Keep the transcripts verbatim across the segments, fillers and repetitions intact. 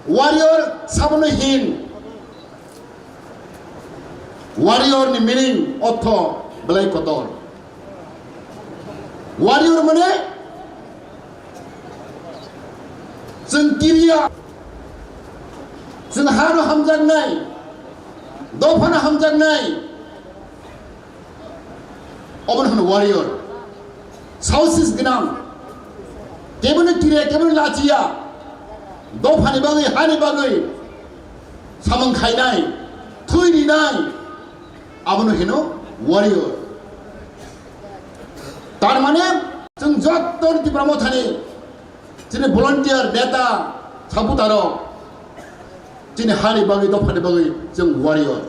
Warrior sabono hin. Warrior ni meaning ortho belai kotor. Warrior mane chwng kiriya, chwng hano hamjaknai, dophano hamjaknai, obono hwno warrior. Saosis gwnang, kebono kiriya, kebono lachiya, dophani bagwi, hani bagwi samung khainai, thwi rinai, abono hino warrior. Tar mane chwng jotto Tipra Mothani chini volunteer, neta, supporterrok chini hani bagwi, dophani bagwi chwng warrior.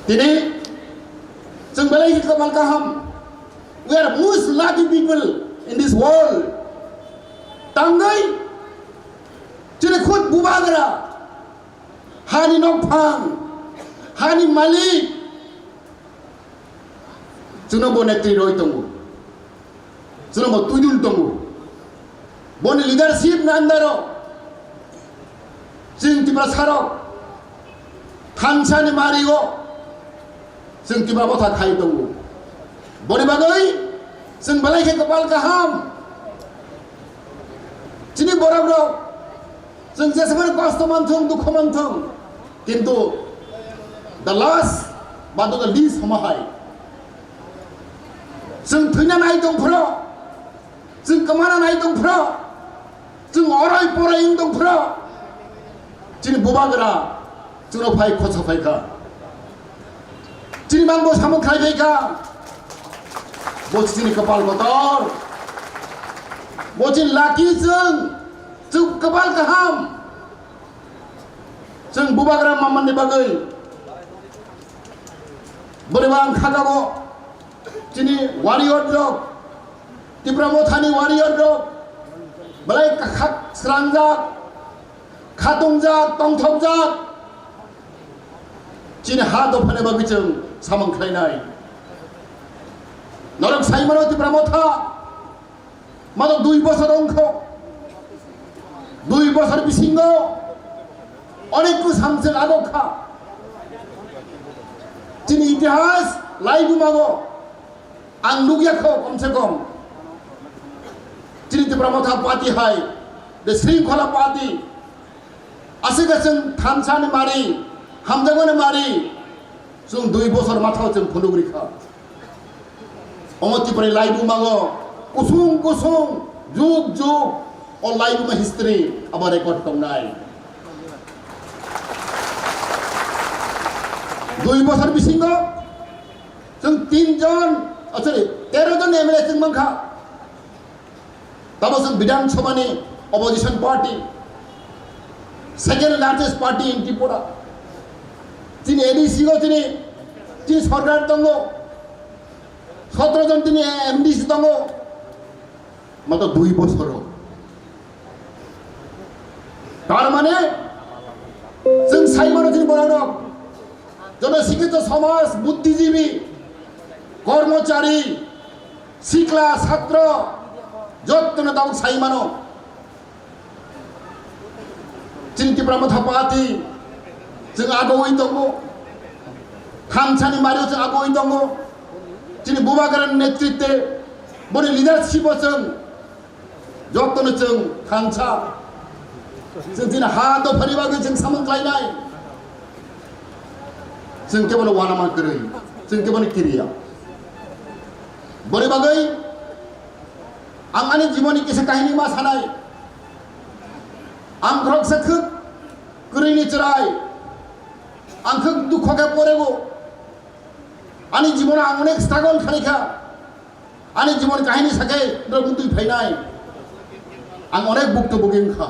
Tini chwng belai khe kwbang kaham. We are most lucky people in this world. Tangwi chini khud bubagra, hani nokphang, hani malik, chwngno bo netri rwi tongo, chwngno bo twidul tongo. Boni leadership ni under o chwng Tiprasarok thansa ni mari o chwng Tipra Motha khai tongo. Boni bagwi chwng belai khe kwpal kaham. Chini borok rok, chwng jesmani kosto manthung, dukho manthung, kintu the last but not the least homo hai chwng thwina nai tong phro, chwng kwmana nai tong phro, chwng orai porai wng tong phro, chini bubagra chwngno phai khosa phai kha. Chini mang bo samung khai phai kha. Bo chini kwpal kotor. Bo chini lucky chwng. Chwng kwpal kaham. Chwng bubagra mamani bagwi. Bwrwi bang khaka bo. Chini warrior rok. Tipra Mothani warrior rok. Belai khak srangjak. Khatungjak, tongthokjak. Chini ha dophani bagwi chwng samung khlainai. Norok saimano Tipra Motha, mano dui bosor wngkho. Dui bosor bisingo onek kwsam chwng agok kha. Chini itihas laibumago ang nukya kho, kom se kom. Chini Tipra Motha party hai, the Shringkhola party, aswk chwng thansa ni mari, hamjakmani mari, chwng dui bosor mathao chwng phunuk rikha. Omo Tipra laibumago kusung kusung, jug jug, o laibuma history abo record tongnai. Dui bosor bisingo chwng tin jon, oh, sorry, tero jon M L A chwng mankha. Tamo chwng Bidhan Sabha ni opposition party, second largest party in Tripura. Chini A D C o chini, chini sorkar tongo, sotro jon chini M D C tongo. Mato dui bosoro. Tar mane, chwng saimano chini bororok, joto sikkito somaj, buddhijibi, kormochari, sikla, satro, jottono tabuk saimano. Chini Tipra Motha Party, chwng agoi tongo. Thansani mario chwng agoi tongo. Chini bubagrani netritwe, boni leadership o chwng, jottono chwng thansa. Chwng chini ha dophani bagwi chwng samung khlainai. Chwng kebono uanama kwrwi, chwng kebono kiriya. Boni bagwi ang ani jiboni kisa kahini ma sanai. Ang khoroksa khwk kwrwini chwrai. Ang khwk dukho khe porego. Ani jibono ang onek struggle khaikha. Ani jibon kahini sakhe norok mutwi phainai. Ang onek bukto bugi wngkha.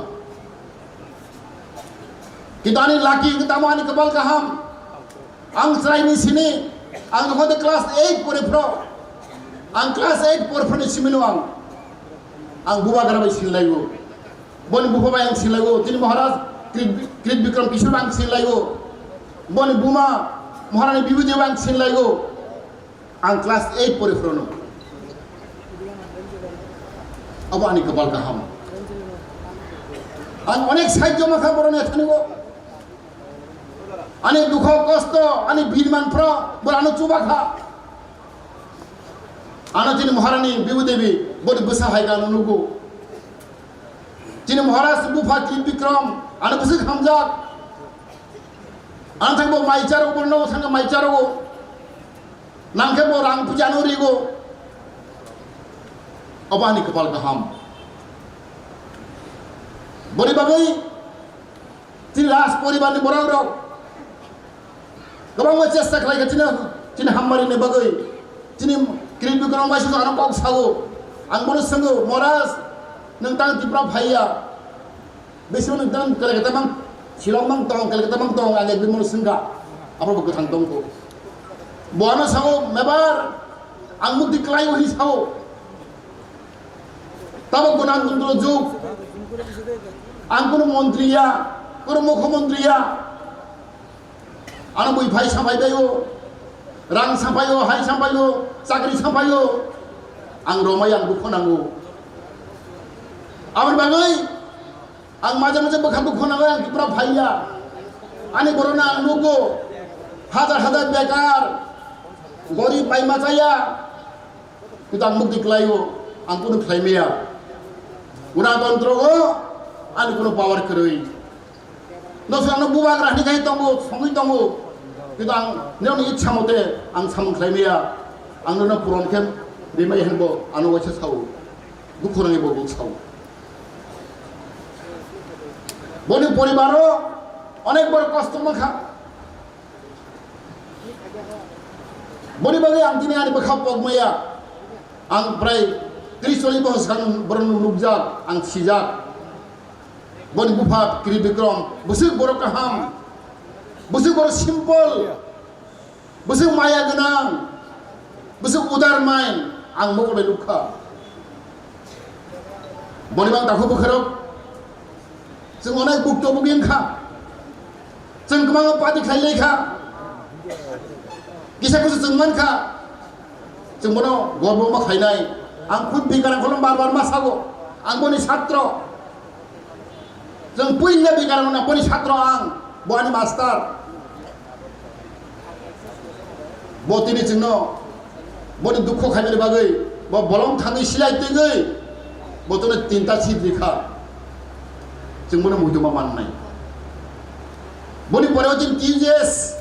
Kintu ani lucky wngkha tamo ani kwpal kaham. Ang chwraini sini, ang jokhon de class eight pore phro. Ang class eight pore phro ni simino ang. Ang bubagra bai sinlaigo. Boni bupha bai ang sinlaigo. Tini Maharaj Krit, Krit Bikram Kishore ang sinlaigo. Boni buma Maharani Bibhuti bai ang sinlaigo. Ang class eight pore phrono. Abo ani kwpal kaham. Ang onek sahajyo mankha borok nethani o. Ani dukho kosto, ani birman phro, borok ano chubakha. Ano chini Maharani Bibu Devi, boni bwsa hai ano nugo. Chini Maharaj bupha Tribikram, ano bwswk hamjak. Ano thangbo mai charo, borno thangka mai charo. Nangkhe bo rang puja no rigo. Obo ani kwpal kaham. Boni bagwi chini Raj poribar ni borok rok kwbangma chesta khlai kha chini, chini hamari ni bagwi. Chini Tribikram bai susu ano kok sao. Ang bono swngo, Maharaj, nwng tang Tripura phaiya. Bisi nwng tang Kolkata mang, Shillong mang tong, Kolkata mang tong, ang ekdin bono swngkha. Abo bo kwthang tongkho. Bo ano sao, mebar, ang mukti klai o hi sao. Tabo gwnang tongtwlo jug. Ang kuno montri ya, kuno mukhyamantri ya. Ano bui phai sampai bai o, rang sampai o, hai sampai o, chakri sampai o. Ang romai ang dukho nango. Aboni bagwi ang maje maje bwkha dukho nango, ang Tripura phaiya. Ani borokno ang nugo, hajar hajar bekar, gorib bai machaya. Kita ang mukti khlaio, ang kuno khlai maya. Gwnatantro o ani kuno power kwrwi. No swkangno bubagra hwnwi khai tongo, songwi tongo. Kita ang nini ichha mote ang samung khlai maya. Ang nono puron khe rimai hwnbo ano waisa sao. Dukhu nangwi bo duk sao. Boni poribaro onek bor kosto mankha. Boni bagwi ang tini ani bwkha pokmaya. Ang prai tris chollish bochor swkang borokno nukjak, ang sijak. Boni bupha Tribikram, bwswk borok kaham, bwswk borok simple, bwswk maya gwnang, bwswk udar mind, ang mokol bai nukha. Boni bang takhu bwkharok. Chwng onek bukto bugi wngkha. Chwng kwbangma party khlai lai kha. Kisa kusu chwng man kha. Chwng bono gorbo ma khlainai. Ang khud bikar ang kolom bar bar ma sago. Ang boni satro. Chwng puila bikar ang boni satro ang. Bo ani master. Bo tini chwngno boni dukhu khaimani bagwi bo bolong thangwi silai twigwi bo tono tinta seat rikha. Chwng bono muitu ma mannai. Boni pore o chwng T U J S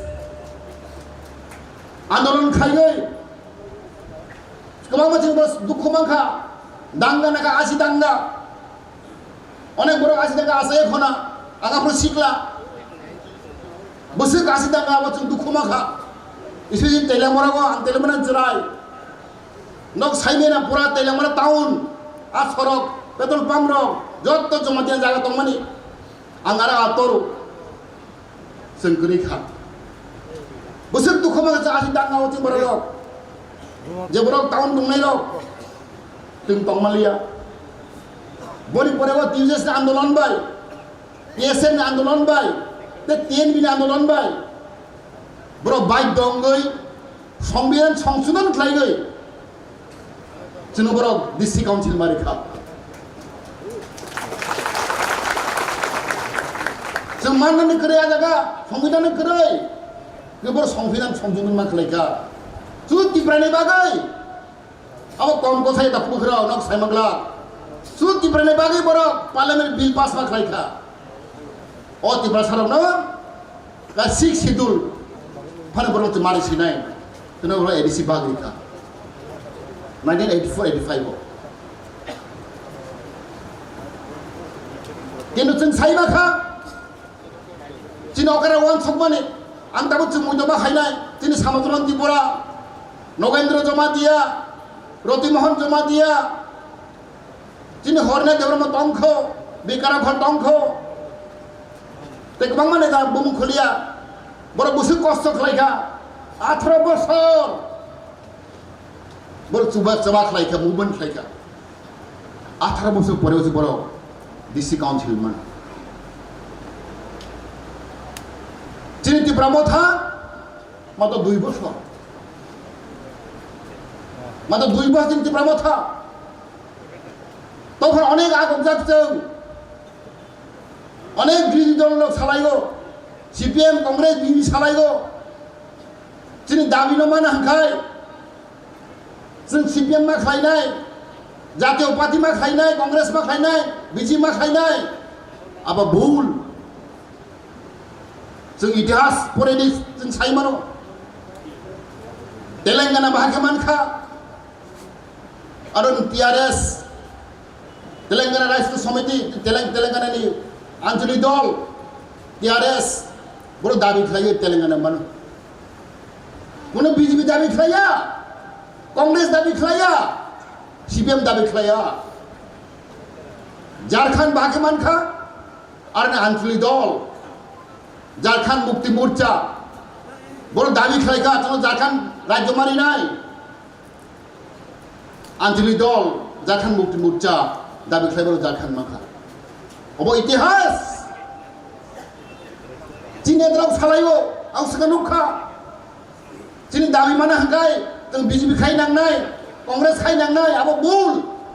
andolon khaiwi kwbangma chwng bo dukhu mankha. Danga naka asi danga. Onek borok asi danga asai khona, ang aphuru sikla. Bwswk asi danga abo chwng dukhu mankha. Isi jin Teliamura go, ang Teliamura chwrai. Nok saimena pura Teliamura town, a sorok, petrol pump rok, jotto Jamatia jaga tongmani. Ang ara atoru. Chwng kwrwi kha. Bwswk dukhu mankha chwng aswk danga o chwng borok rok. Je borok town tongnai rok. Chwng tongmaliya. Boni pore o T U J S ni andolon bai, T S F ni andolon bai, tei T N V ni andolon bai. Borok bai dongwi Songbidan songsodon khlaiwi chwngno borok District Council ma rikha. Chwng mannani kwrwi a jaga, Songbidanni kwrwi. Khe borok Songbidan songsodon ma khlaikha. Chwng Tiprani bagwi abo kom kothai da bwkhrok nok saimagla. Chwng Tiprani bagwi borok Parliament bill pass ma khlaikha. O Tiprasarokno ka Sixth Schedule phano borok twi mari sinai. Tino borok A D C bagwi kha. Nineteen eighty-four eighty-five o. Kintu chwng saiba kha, chini okra wansukmani, ang tabuk chwng muido ma khainai, chini Samodron Tripura, Nogendra Jamatia, Roti Mohan Jamatia, chini Horne Debbarma tongkho, Bikara Khol tongkho. Tei kwbangma neta bumung khuliya. Borok bwswk kosto khlaikha. Atharo bosor. Borok chuba chaba khlaikha, movement khlaikha. Atharo bosor pore usi borok D C Council man. Chini Tipra Motha Mato dui bosor. Mato dui bosor chini Tipra Motha. Tongphano onek agokjak chwng. Onek birodhi dol rok salaigo, C P M, Congress, B J P salaigo. Chini dabi no mana hwnkhe, chwng C P M ma khlainai, Jatiyo Party ma khlainai, Congress ma khlainai, B J P ma khlainai. Abo bul. Chwng itihas poredi chwng sai mano. Telangana bahai khe mankha. Aro T R S, Telangana Rashtra Samiti, Telang-, Telangana ni Anchalik Dol, T R S, boro dabi khlaio Telangana mano. Kuno B J P dabi khlaiya, Congress dabi khlaiya, C P M dabi khlaiya. Jharkhand bahai khe mankha, aro ni Anchalik Dol, Jharkhand Mukti Morcha, boro dabi khlaikha, chwngno Jharkhand rajyo marinai. Anchalik Dol, Jharkhand Mukti Morcha, dabi khlaibo Jharkhand mankha. Obo itihas. Chini netarok salaio, ang swkang nukha. Chini dabi mana hwnkhe, chwng B J P khai nangnai, Congress khai nangnai, abo bul.